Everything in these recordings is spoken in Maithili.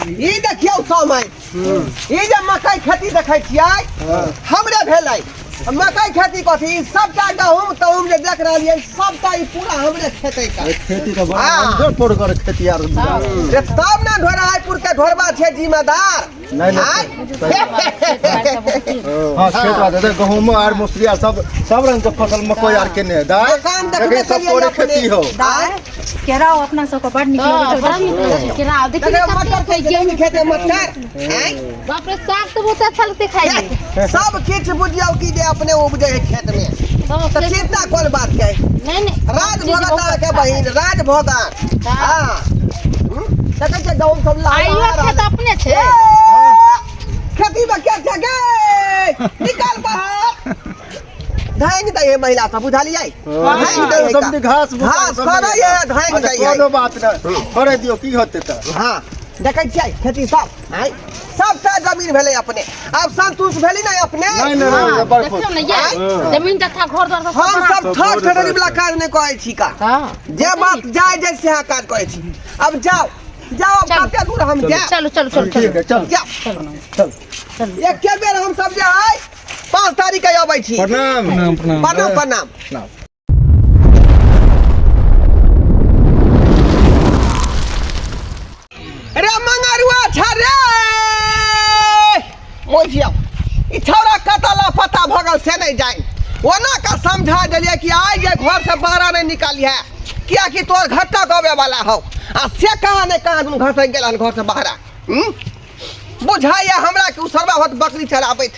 ई देखियौ समय, ई जे मकई खेती देखै छियै हमरे भेलै। मकई खेती कथी, ई सबटा गहूम तहूम जे देख रहलियै सबटा ई पूरा हमरे खेते का खेती तऽ बड़ा हाँ। जोर तोड़गर खेती आर रे तब ने ढोरायपुर के ढोरबा छै जिम्मेदार। नहीं, नहीं, आँय? हाँ, खेत बात है, गहूम आर मौसरी आर सब सब रंग के फसल मकई आर केने दाय। मकान देखबे देखी सब केलियै तोरे अपने। खेती हो। दाय केराव अपना सबके बड़ नीक हाँ, लगैत बड़ा छै। नीक लगै छै केराव। देखी देखियौ ने मटर कते के गेहूं खेत मटर। आँय? बाप रे, साग तऽ बहुत अच्छा लगतै खाइ मे। सब किछु बुझियौ कि जे अपने उपजै है खेत में। हाँ, तऽ चिंता कोन बात के? नहीं नहीं, राज चीज भोगत बहुत के अच्छा बहिन है। राज भोगत। हाँ, देखै छियै गहूम सब आ इहो लहरा खेत रहल। अपने छै। ए, खेती में क्या छै गे? निकाल बाहर। धांग दै है महिला सब, बुझलियै? धांग दै है सब का। घास भूसा घास सब करै है, धांग अच्छा, दै है। कोनो बात नहि, करे दियौ, की होतै तऽ। हाँ, देखै छियै खेती सब, आँय? सबटा जमीन भेलै अपने। आब संतुष्ट भेली ने अपने? नहीं, नहीं, नहीं, हाँ, बड़ खुश। देखियौ ने ये हाँ। जमीन जथा घर द्वार सब हम बना- सब ठग ठगरी वाला काज नहि करै छी का। हाँ। जे बात जाय जाय सएह काज करै छी। अब जाओ जाओ, अब चलू। कते दूर हम जायब? चलू चलू चलू ठीक है, चल। जाओ। चल। एके बेर हम सब जे है 5 तारीख के अबै छी। प्रणाम। प्रणाम प्रणाम। प्रणाम प्रणाम। प्रणाम। रे मंगरुआ छ रे मोजिया, ई छौड़ा कतऽ लापता भऽ गेल से नहि जानि। ओना का समझा देलियै कि आइ जे घर से बाहर नहि निकालिहे, कियाकि तोहर घट्टा गबे वाला हौ, आ से कहाँ ने कहाँ दुनू घसकि गेल हन घर से बाहर। बुझाइए हमरा कि ओ सरबा होत बकरी चराबैत।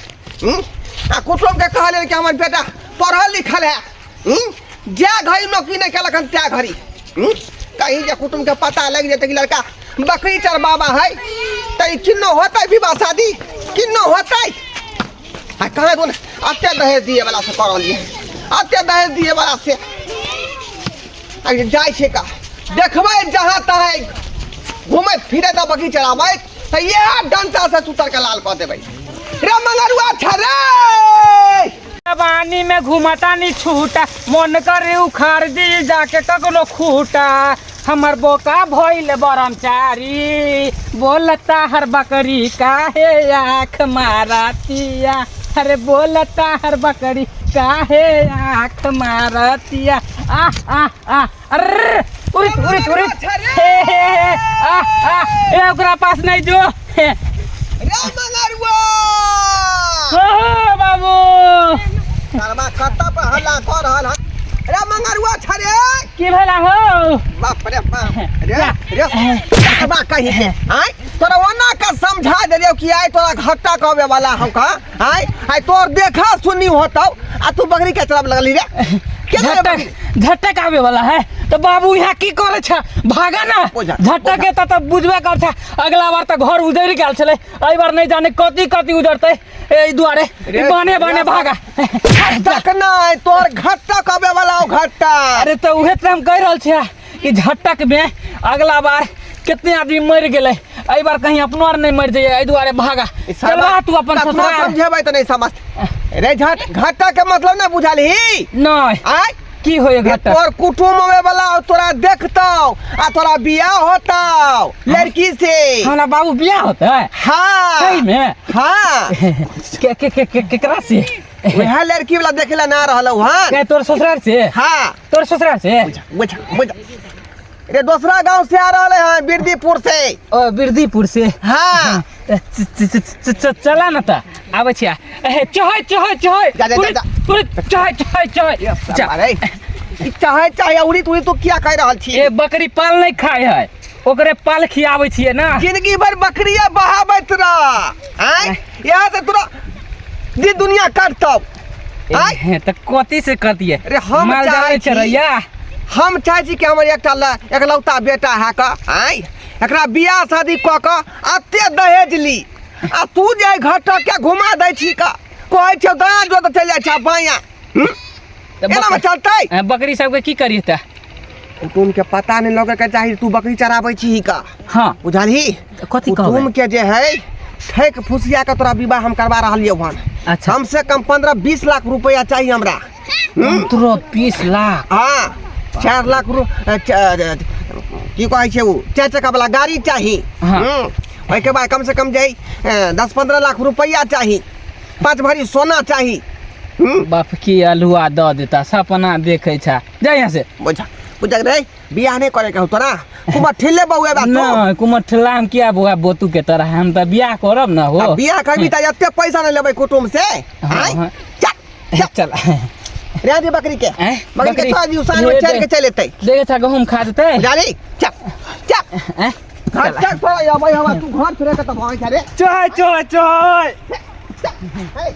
आ कुटुम्ब के कहलियै कि हमर बेटा पढ़ल लिखल है, जे घड़ी नौकरी नहि केलक हन तै घड़ी। कहीं जे कुटुम्ब के पता लग जेतै कि लड़का बकरी चरबाबा है तऽ ई किन्नो होतै विवाह शादी, किन्नो होतै? आ कहाँ कोन अते दहेज दिए वाला से करल ये, अते दहेज दिए वाला से आ जाइ छै का देखबै जहाँ तहाँ घुमैत फिरैत आ बकरी चराबैत तऽ इएह डंटा से सुतर के लाल कऽ देबै। रे मंगरुआ छ रे। जवानी में घुमता नी छूटा, मन करे उखाड़ दी जाके ककरो खूटा। हमर बोका भइल ब्रह्मचारी, बोलता हर बकरी काहे आँख मारतिया। अरे बोलता हर बकरी काहे आँख मारतिया। आह आह आह, अरे उड़ित उड़ित उड़ित, हे हे हे, आह आह, ए ओकरा पास नहीं जो। हे रे मंगरुआ। हो बाबू। सरबा कतऽ पर हल्ला कऽ रहल हन? रे मंगरुआ छ रे। की भेला हो? बाप रे बाप, रे रे सरबा कही के आय तोरा ओना का समझा देलियौ कि आइ तोरा घट्टा कहबे वाला हम का, आय आइ तोर देखा सुनी होतौ आ तू बकरी के चराब लगली रे। के रे बकरी? झटक झटक आवे वाला है तो बाबू यहाँ की करे छा? भागा ना। बुझा, झटक के त बुझबे कर छा, अगला बार त घर उजड़ गेल छले, एहि बार नहीं जाने कथी कथी उजड़तै, एहि दुआरे रे, बाने बाने रे, भागा। झटक नहीं तोर घट्टा कहबे वाला हो घट्टा। अरे तो उहे त हम कह रहल छियै कि झटक में अगला बार कितने आदमी मर गेलै, एहि बार कहीं अपनो आर नहीं मर जाइए, एहि दुआरे भागा। ई साला चलबा तू अपन कतनो ससुराल। समझेबै तऽ नहीं समझ रे। झट घट्टा के मतलब नहीं बुझलही? नहीं। आय की होय घट्टा? तोर कुटुम्ब आवे वाला हो, तोरा देखतौ आ तोरा बियाह होतौ लड़की से। हमरा बाबू बियाह होतै? हाँ। सही में? हाँ। के के के के केकरा से? वएह लड़की वाला देखे ला ना रहलौ हन। के तोर ससुराल से? हाँ। तोर ससुराल से? बुझ बुझ रे, दोसरा गांव से आ रहले हैं, बिरदीपुर से। ओ बिरदीपुर से? हाँ। चला न त आबै छियै। ए, चहै चहै चहै। जा, जा, जा, जा। उड़ित, चहै चहै चहै। जा। अरे ई चाहे चाहे उड़ित उड़ित तू किया कह रहल छी? ए बकरी पाल नहीं खाय है, ओकरे पाल खियाबै छियै ना। जिंदगी भर बकरिया बहाबैत रह, आँय यहाँ से तोरा दी दुनिया काटतौ। आँय? ए, त कथी से कतियै? रे, हम माल जाल चाहै नहि छी। चरैया। हम चाहै छी कि हमर एकटा एकलौता बेटा है का, आँय एकरा बियाह शादी कऽ कऽ अते दहेज ली, आ तू जे घटक के घुमा दै छी का, कहै छियौ दायाँ जो तऽ चलि जाइ छै बायाँ। तऽ एना मे चलतै? बकरी सबके की करियै तऽ? कुटुम के पता नहीं लगे के चाही तू बकरी चराबै छी का। हाँ। बुझलही? तऽ कथी कहबै? कुटुम के जे है ठेक फुसिया के तोरा विवाह हम करवा रहलियौ हन। अच्छा। कम से कम 15-20 लाख रुपया चाहिए हमरा। 15-20 लाख? हाँ, 4 लाख की कहै छै ओ 4 चक्का वाला गाड़ी चाही। हाँ। ओहिके बाद कम से कम जे 10-15 लाख रुपैआ चाही, 5 भरी सोना चाही। बाप की अल्हुआ दऽ देता, सपना देखै छा, जा यहाँ से। बुझा बुझा रे, बियाह नहीं करे के हो तोरा? कुमार ठिल्ले बउए बा तू। नहीं कुमार ठिल्ला हम किया बउआ बोतू के तरह, हम तऽ बियाह करब ना हो। आ बियाह करबी तऽ एते पैसा नहीं लेबै कुटुम्ब से। हाँ, आँय? हाँ। चल चल। चल। रे दे बकरी के। आँय? बकरी के बकरी। छोड़ दियौ, साँझ में हे चल के दे। चलि एतै। देखे छा गहूम खा जेतै। बुझाली? चल चल। आँय? घर चल, थोड़ा अबै हमरा, तू घर छोड़े के तऽ भगै छा रे। चल चल चल। हे।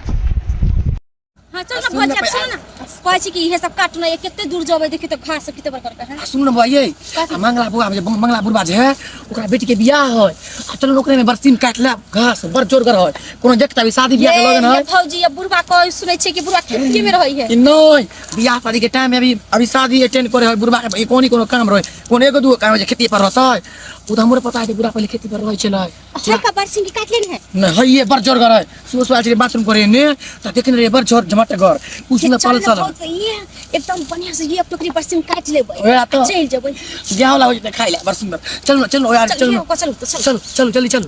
हाँ चल ना भौजी, अब सुन ना, कहै छी कि इहे सब काटू ना, ये कते दूर जेबै, देखी तऽ घास सब कते बड़का बड़का है। सुन ना बौआ ये, आ मंगला बौआ जे मंगला बुढ़बा जे है, ओकरा बेटी के बियाह है, आ चलू ओकरे में बरसीन काट लेब, घास बड़ जोरगर है, कोनो देखता भी शादी बियाह के ये लगन है। ये भौजी, ये बुढ़बा कह सुनै छियै कि बुढ़बा खेतिए में रहै है। कि नहीं, बियाह शादी के टाइम में अभी अभी शादी अटेंड करे है बुढ़बा के, कोनी कोनो काम रहे, कोनो एगो दूगो काम है जे खेती पर रहतै, उ त हमरो पता है जे बुढ़ा पहिले खेती पर रहै छलै। है का बरसीन के काट लेने है? नहीं, है ये बड़ जोरगर है, सुबह सुबह आयल छलै बाथरूम करे ने, त देखने रहियै बड़ जोर झमटगर, उ सुनऽ चल पल ना चल। भौजी, ये एकदम बढ़िया से ये टोकरी बरसीन काट लेबै, ओएह तऽ। चलि जेबै। गेहूं ला हो जेतै खाइ ला, बड़ सुंदर। चलू ना, चलू यार, चल, चलू ये ना। ओकर चलू, तऽ चलू। चलू, चलू, जल्दी चलू।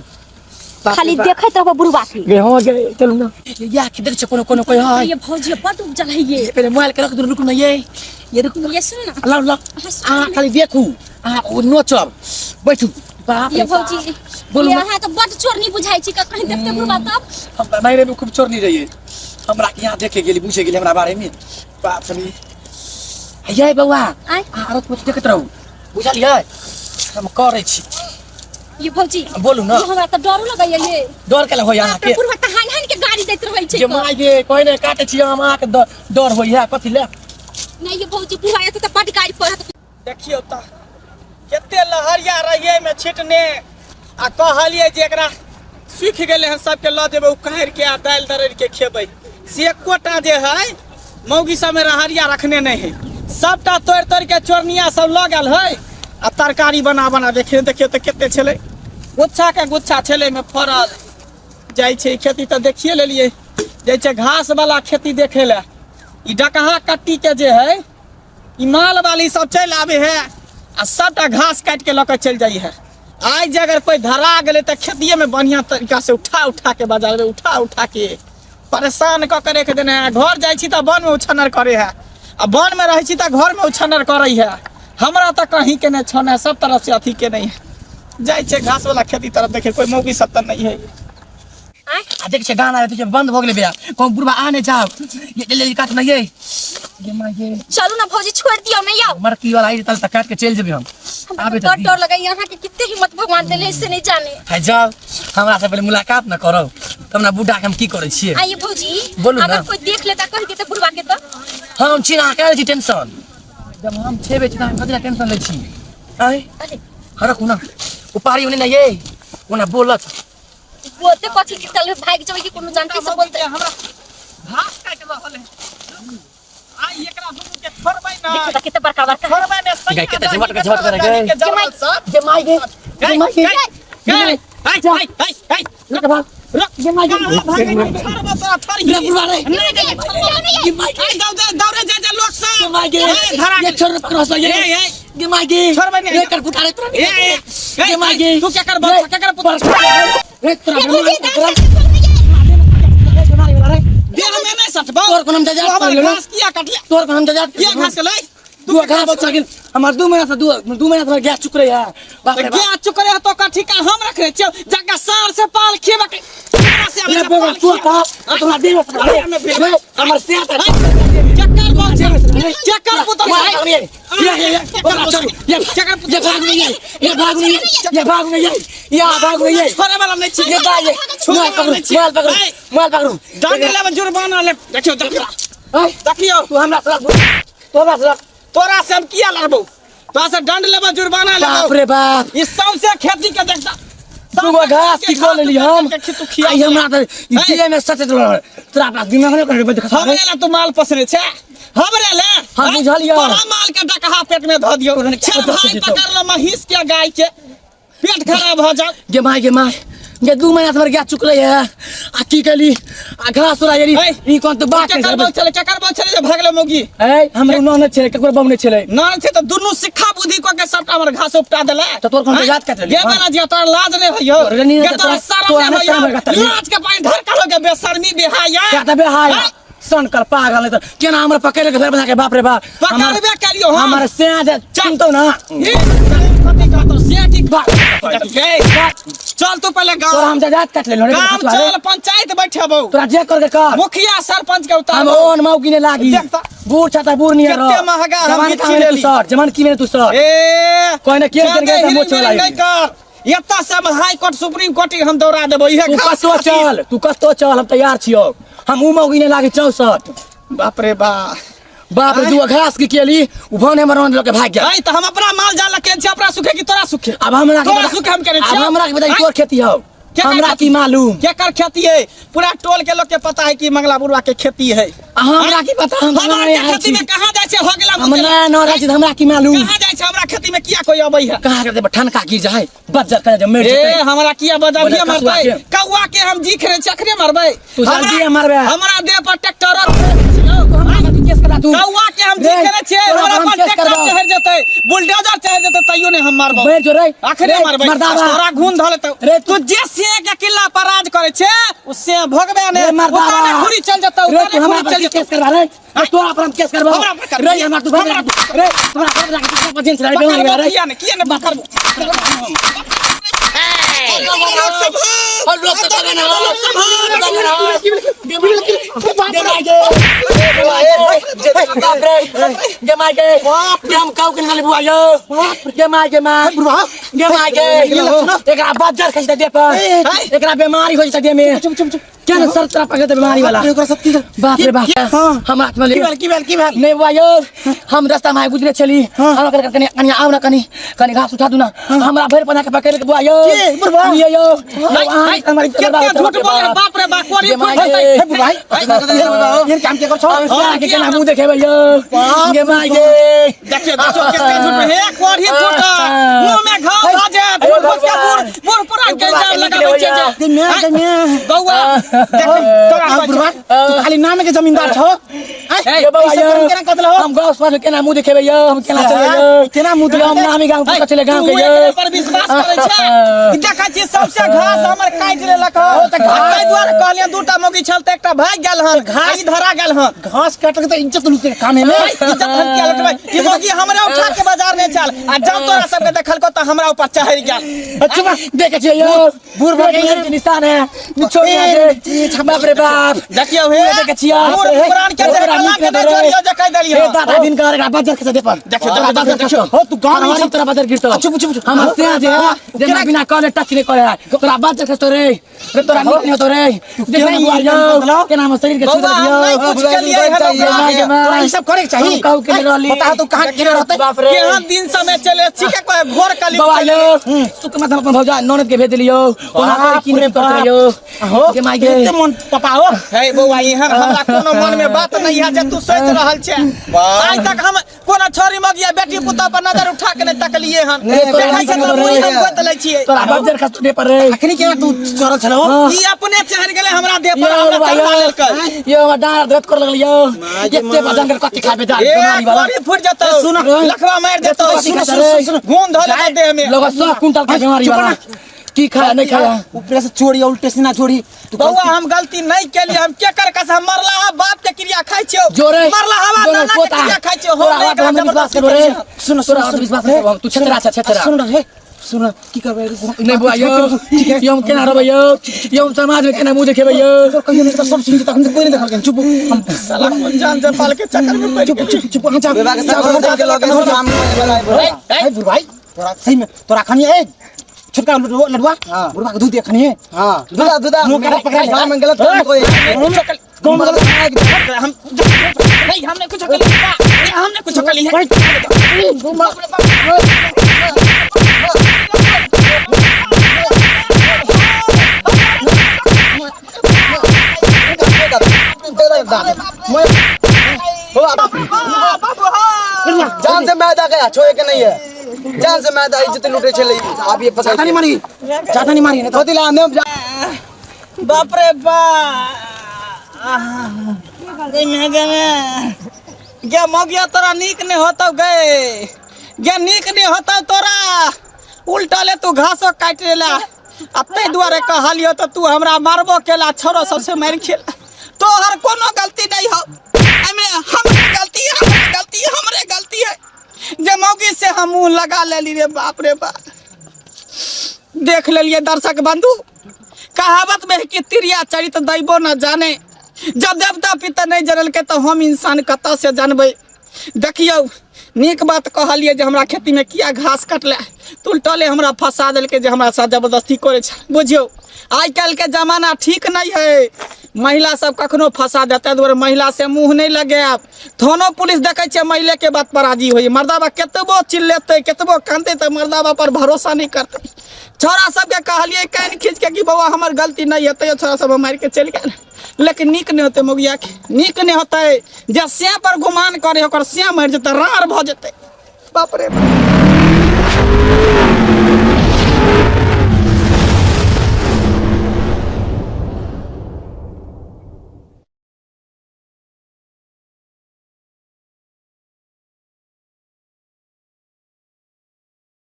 खाली देखैत रहबो बुढ़बा के। गे, हाँ, गे, चलू ना। ये या के देख छै कोनो कोनो कोई है। ये भौजी बड़ उपजल है ये। ये पहले मोबाइल के रख दू, रुकू ना ये। ये रुकू ना। ये सुन ना। लाओ, लाओ। हाँ, सुन अहाँ ना। खाली देखू, अहाँ ओ नोचब, बैठू। बाप ये रे बाप। भौजी, बोलू ये ना। अहाँ तऽ बड़ चोरनी बुझाइ छी, कहीं देखते बुढ़बा तब। हम तऽ मायरे में खूब चोरनी रहियै, हमरा के यहाँ देखे गेली, बुझे गेली हमरा बारे में। बाप रे। ये बौआ, आँय? अहाँ आरो कुछ देखैत रहू, बुझलियै? हम करै छी। ये भौजी, बोलू ना। ये हमरा तऽ डरो लगैया ये। डर केला होइया बाप रे, अहाँके? बुढ़बा तऽ हानि हानि के गाड़ी दैत रहै छै जे कऽ। माय गे, कोइ नहि काटै छी हम, अहाँके डर होइया कथी लए? नहि ये भौजी, बुढ़बा एतऽ तऽ बड गाड़ी पड़त। देखियौ तऽ कते लहरिया रहियै में छिटने, आ कहलियै जे एकरा सूखि गेलै हन, सबके लऽ जेबै उखाड़ि के आ दालि दरड़ि के खेबै, से एकोटा जे है मौगी सबमे लहरिया रखने नहि है, सबटा तोड़ि तोड़ि के चोरनिया सब लऽ गेल है आ तरकारी बना बना देखियौ। देखियौ तऽ कते छलै, गुच्छा के गुच्छा छलै मे फड़ल। जाइ छै खेती तऽ देखिए लेलियै, जाइ छै घास वाला खेती देखै लए। ई डकहा कट्टी के जे है ई माल वाली सब चलि आबै है आ सबटा घास काटि के लऽ के चलि जाइ है। आइ जे अगर कोई धरा गेलै तऽ खेतिए में बढ़िया तरीका से उठा उठा के बजारबै, उठा उठा के परेशान कऽ के रखि देने है। घर जाइ छी तऽ वन में उछन्नर करे है, आ वन में रहै छी तऽ घर में उछन्नर करै है। हमरा तऽ कहीं के नहि छन है, सब तरफ से अथी के नहीं है। जाइ छै घास वाला खेती तरफ देखे, कोई मौगी सब तऽ नहीं है। आ देख छै गाना आबै छै, बंद भऽ गेलै बियाह, कहूँ बुढ़बा आ नहि जाओ। ये जल्दी जल्दी काट ना ये। ये माँ ये। चलू ना भौजी, छोड़ दियौ नहीं आओ। मरकी वाला आई तल तक काट के चलि जेबै हम। हमरा आबे तऽ तऽ बड़ डर लगैया, अहाँके कते हिम्मत भगवान देले से नहीं जाने। है जाओ, हमरा से पहिले मुलाकात न करब तब ना बुढ़ा के हम की करै छियै। आइए भौजी, बोलू ना। अगर कोई देख लेता कहि देते बुढ़बा के तऽ। हम छी ना, अहाँ केना लै छी टेंशन? जब हम छेबे छी तऽ अहाँ कथी लए टेंशन लै छी? आँय? अरे। हाँ, रखू ना। उपारी ओने ना ये, ओना बोलत। बोलते कथी कि चल भागि जेबै कि कोनो जानते से बोलते। हमरा घास काटि रहल है। आइ एकरा दुनू के छोड़बै ना। देखियौ तऽ कते बड़का बड़का। छोड़बै ने, गाय कते झमट के झमट करे दही गई। के जमल सब। गे माय गे, गे माय गे। गई, गई, गई, गई, गई। रुक भाग। रुक। गे माय गे। भागै नहीं, छोड़बै तोरा, छोड़ही। रे बुढ़वा रे। नहीं, नहीं, छोड़बै। गे माय गे। आइ दौड़े, दौड़े जा, जा लोक सब। गे माय गे। ए, धरा ये छोड़ पकड़ो सो ये। ए, ए। गे माय गे। छोड़बै नहीं। रे कर फुटा रे तोरा। ए, ए, ए, गे माय गे। तू केकर बच्चा, केकर पुत्र? रे तोरा ये भौजी, तोरा दाँत से छोड़ दियै। देह में नहीं सटबौ। तोर कोनो हम जजात तू हमर कर लेलौ। घास किया कटले? तोर कोनो हम जजात किया घास के लै? दू घास बच्चा गेल। हमर 2 महीना से दू महीना से हमर गैस चुक रहे है। बाप रे बाप। गैस चुक रहे है तो का ठीका हम रखने छियौ। जग्गा सार से पाल खिएबा के। तोरा से रे आबै छै बाबा, पाल तू खिया। पा, तोरा देह में सटबौ। देह में भेल। रे, हमर सेहत है। केकर बाप छै? केकर पुत्र मार छै? भाग नहीं है। ये, ये, ये, ओकरा छोड़। ये, केकर पुत्र ये भाग नहीं है। ये भाग नहीं है। ये भाग नहीं है। ये भाग नहीं है। छोड़े वाला नहीं छी। ये भाग है। छोड़े मोबाइल वाला पकड़ू, नहीं छी। मोबाइल पकड़ू, ए, मोबाइल पकड़ू। दंड लेबै, जुर्माना लेब। देखियौ, देखियौ। ए, देखियौ। तू हमरा से लड़, तू हमरा से लड़। तोरा से हम किया लड़बौ? तोरा से दंड लेबै, जुर्माना लेबै। बाप रे बाप। ई सौंसे खेती के देखता। दूगो घास की खो लेली हम। तू खिया आई हमरा तऽ ई देह में सचेत रहल। तोरा अपना दिमाग नहि करे देख। हमरे ला तू माल पोसने छे? हमरे ले? हाँ, बुझलियौ। तोरा माल के डकहा पेट में धऽ दियौ। तोरा ने चल कतऽ भाई, जेतौ? पकड़ लो महींस के गाय के, पेट खराब हो जाओ। गे माय, गे माय, जे 2 महीना से हमर गाय चुकले है आ की केली आ घास उड़ा गेली। ई कोन तो बात केकर बल छले, केकर बल छले जे भागले मौगी? ए हमर नौ नै छले, ककरो बम नै छले। ना छै त दुनू सिक्खा बुद्धि क के सबटा हमर घास उपटा देले। त तोर कोन जात काटले? गे बना जिया तोरा लाज नै होइयो, गे तोरा शरम नै होइयो, लाज के पानी ढरकलो के बेशर्मी बेहाया। क्या त बेहाया सन कर पागल है त केना हमरा पकड़ के घर बना के बाप रे बाप पकड़बे करियो। हम हमर सेया जे चिंतो ना ई कथि कहतो से की बात। चल तू पहले गांव, तोरा हम जात काट लेलो रे, गांव चल पंचायत बैठेबो, तोरा जे कर के कर, मुखिया सरपंच के उतार। हम ओन मौकी ने लागी बूढ़ छता बूढ़ नियर केते महंगा हम जमान गिच्ची का मेरे तू लेली। सर जमान की मेरे तू सर ए कोई ना के जादे गए त हिरिंग मोछ मिरिंग वाला नहीं कर, एत्ता से हम हाई कोर्ट सुप्रीम कोर्ट के हम दौड़ा देबो। इहे तू घास कतो खातिर। चल, तू कतो चल, हम तैयार छियो, हम उ मौकी ने लागी 64। बाप रे बाप, बाप रे दुआ घास की केली उ भौने हमर रोन लके भाग गेल। ऐ त हम अपना माल जाल के छी, अपना सुखे की तोरा सुखे? अब हमरा के तोरा सुखे हम केने अब छियौ? हमरा के बताई आँय? तोर खेती हौ, केकर हमरा खेती? की मालूम केकर खेती है? पूरा टोल के लोग के पता है कि मंगला बुढ़वा के खेती है। आ हमरा की पता, हम हमरा नया के आयल खेती छी। में कहाँ जाइ छै? हो गेला हम नया न रहै छी त हमरा की मालूम कहाँ जाइ छै? हमरा खेती में किया कोई अबै है? कहाँ के देब ठनका गिर जाए बज्जर कर जे मर ए जेतै। हमरा किया बजबिया बोले कसुआ मारतै? के। कौआ के हम जीख रे चखरे मारबै। तू जल्दी मारबे। हमरा देह पर ट्रैक्टर हमरा के केस करा तू। कौआ के हम रे, जीख रे छियै, तोरा हमरा हम पर केस ट्रैक्टर करबौ। चढ़ जेतै, बुलडोजर चढ़ जेतै, तैयो नै हम मारबौ। बैठ जो रे। अखने रे, मारबै। मर्दाबा। तोरा घून धले त रे, तू जे से के किला पर राज करे छे उ से भोगबे ने, रे, मर्दाबा। उताने घुरी चल जेतौ, रे, उताने तू हमरा घुरी पर चल केस जेतौ। करबा रे। रे, तोरा पर हम केस करबौ। हमरा पर करबी। रे, हमरा तू हमरा रे, तोरा पर लागे तू पर जेंस रे, बेमारी पकड़बो रे। किया ने, किया ने पकड़बो? और लोग सब बगन हो, बगन हो। बाप रे, गे माय गे, गे हम काऊ के नाले बुआ यो, गे माय गे माय, गे माय गे, एकरा बज्जर खसि दे पर, एकरा बीमारी हो जेतै देह में। क्या ना सर तरफ पकड़ते बीमारी वाला। बाप रे बाप, हम हाथ में ले। की भेल, की भेल, की भेल? नहीं बुआ यो, हम रास्ता में गुजरे छली, हम कहलक कनी कनी आउ ना, कनी कनी घास उठा दू ना, हमरा भरि पना के पकड़ के बुआ यो। की, बुढ़वा? ये यो, अहाँ हमर इज्जत केते बर्बाद झूठ बोले, बाप रे बाप, कोरी फूट जेतै। हे बुढ़वा, ये काम के कर छौ? हम सारा के केना मुंह देखेबै यो। गे माय गे। देखियो, देखियो, केते झूठ बोले। हे, कोरी फूट, मुंह में घाव भ जायत, हे फूट फूट के भगवान। बूढ़, बूढ़ पुरान के इल्जाम बुढ़वा के लगाबै छै जे। निकले गे माय, गे माय। बौआ, देख, तोरा आ बुढ़वा, तू खाली नाम के जमींदार छौ। ए, ये बौआ ई सब यो, काम केना कऽ देलहो? हम गाँव समाज में केना मुंह देखेबै यो, हम केना चलबै यो? केना मुंह यो, हम नामी गाँव के चले गाँव के तू यो। एकरे पर विश्वास करै छै? ई देखै छी सबसे घास हमर काटि लेलक हन। ताहि दुआरे कहलियै दूटा मौगी छल तऽ एकटा भागि गेल हन, घास धरा गेल हन। घास काटके तऽ इज्जत लूटे के काम है ने। इज्जत हम किया लुटबै? ई मौगी हमरे उठा के बाजार नहि चल आ जब तोरा सबके देखलको तऽ हमरा ऊपर चढ़ि गेल। अच्छा देखे छियै यो, बूढ़ भऽ पेट के निशान है, निछोड़ के बाप रे बाप। देखियौ हे, देखे छियै। बूढ़ पुरान के जे ओकरा कलंक नीक नहि नहि छोड़ियौ जे कहि देलियै। हे दादा दिन कर एकरा बज्जर खसा दे पर। देखियौ, तोरा देखियौ, बज्जर देखियौ। खसतो। हो, तू गाँव में हमारी सब- तोरा बज्जर गिरतो। चुप, चुप, चुप। हमर से जे है, जे ना बिना कॉले टच नहीं करे है। तोरा बज्जर खसतो रे। रे तोरा नीक नहीं होतो रे। देख केना ना बुआ ई यो, काम बदलाव? केना हमर शरीर के छू बौआ, हम नहि देलियौ। कुछ केलियै हन ओकरा। गे माय। तोरा ई सब करे के चाही। हम कहू के नहि रहली। बता तू कहाँ केने रहतै? बाप रे। केहन दिन समय चले ठीके कहे घोर कलयुग बाबा चले। यो, सुख मत हम अपन भौजा ननद के भेज देलियौ। ओना कोई की नहीं करत रहियौ। हो, गे माय गे। एते मन पपा हो। हे बौआ, एहन हमरा कोनो मन में बात नहीं है जे तू सोच रहल छे। आइ तक हम कोनो छोरी मगिया बेटी पुतोह पर नजर उठा के नहीं तकलिए हन। रे, तोरा देखै नीक छै तऽ नहि मुड़ी रे। हम गोत लै छियै। तोरा बज्जर खसतो दे पर रे। अखनी केना तू चढ़ल छलहो? हाँ। ई अपने चढ़ि गेलै हमरा देह पर, यो हमरा बाबा, चढ़ा यो। लेलकै। यो, हमरा डाँड़ दर्द कर लगल यो। एते वजन कर कथी खाबे जा, ए, बीमारी वाला। कोरी फूटि जेतौ, सुन, लखवा मारि देतौ, सुन, सुन, सुन, सुन। घून धऽ लेतौ देह में। लगभग 100 कुंटल के बीमारी वाला। की खाया नहीं खाया? ऊपर से चोरी उल्टे से ना चोरी। तू बौआ, हम गलती नहीं केलियै, हम केकर कसम, हम मरला हा बाप के क्रिया खाइ छियौ, जोरे मरला हवा जोरे नाना के पोता। क्रिया खाइ छियौ, हम तोरा नहि बात एकरा हम विश्वास जबरदस्ती करबो रे। करै छियौ। सुन, तोरा सुन, बात विश्वास करबो हम। तू छेछरा छ, छेछरा। सुन रे, सुन, की करबै? नहीं बुआ यो, यो हम केना रहबै यो? यो हम समाज में केना मुंह देखेबै यो? तोर कहियो नहीं तऽ सब सुनि जेतौ, अखन तऽ कोइ नहि देखलकै। चुप, हम साला कोन जान जपाल के चक्कर में पड़ि चुप गेलियै। चुप चुप, अहाँ जाउ। विवाह के सब के लगे काम वाला है। ए बुढ़ भाई, तोरा सही में तोरा खनी ए छोटका लडुआ, लडुआ बुढ़वा के दूध दे खनी। हां, दूधा दूधा मुंह के पकड़ा ले। गांव में गलत काम कोई गाँव में गलत हम नहीं, हमने कुछ कर लिया, हमने कुछ कर लिया। जान से मैदा गया, छोए के नहीं है। जान से मैदा इज्जत लूटे चले आप ये पकड़ ज्यादा नहीं मारी, ज्यादा नहीं मारी, नहीं तो होती ला हम बाप रे बा गे में गे में गे मगिया तोरा नीक नहीं होतौ गे गे नीक नहीं होतौ तोरा उल्टा ले तू घासो काटि लेला आ ताहि दुआरे कहलियो तऽ तू हमरा मारबो केला छोरो सबसे मारि खेला तोहर कोनो गलती नहीं हो एमे हमरे गलती है, हमरे गलती है, हमरे गलती है जे मौगी से हम मुंह लगा लेली रे बाप रे बाप देख लेलिए दर्शक बंधु कहावत में है कि तिरिया चरित दैबो न जाने जब देवता पिता नहीं जानल के तो हम इंसान कतऽ से जानबै देखियौ नीक बात कहलियै जे हमरा खेतीमे किया घास कटलै तऽ उल्टले हमरा फंसा देलकै जे हमरा साथ जबरदस्ती करै छै बुझियौ आइ काल्हिके जमाना ठीक नहि है महिला सब कखनो फंसा देत ताहि दुआरे महिला से मुँह नहि लगायब थानो पुलिस देखै छियै महिलेके बात पर राजी होइए मर्दाबा कतबो चिल्लेतै कतबो कानतै तऽ मर्दाबा पर भरोसा नहि करतै छौड़ा सबके कहलियै कान खींचके कि बौआ हमर गलती नहि है तैयो छौड़ा सब मारिके चलि गेल लेकिन नीक नहि होतै मौगियाके नीक नहि होतै जे से पर गुमान करे ओकर से मरि जेतै राड़ भऽ जेतै बाप रे बाप।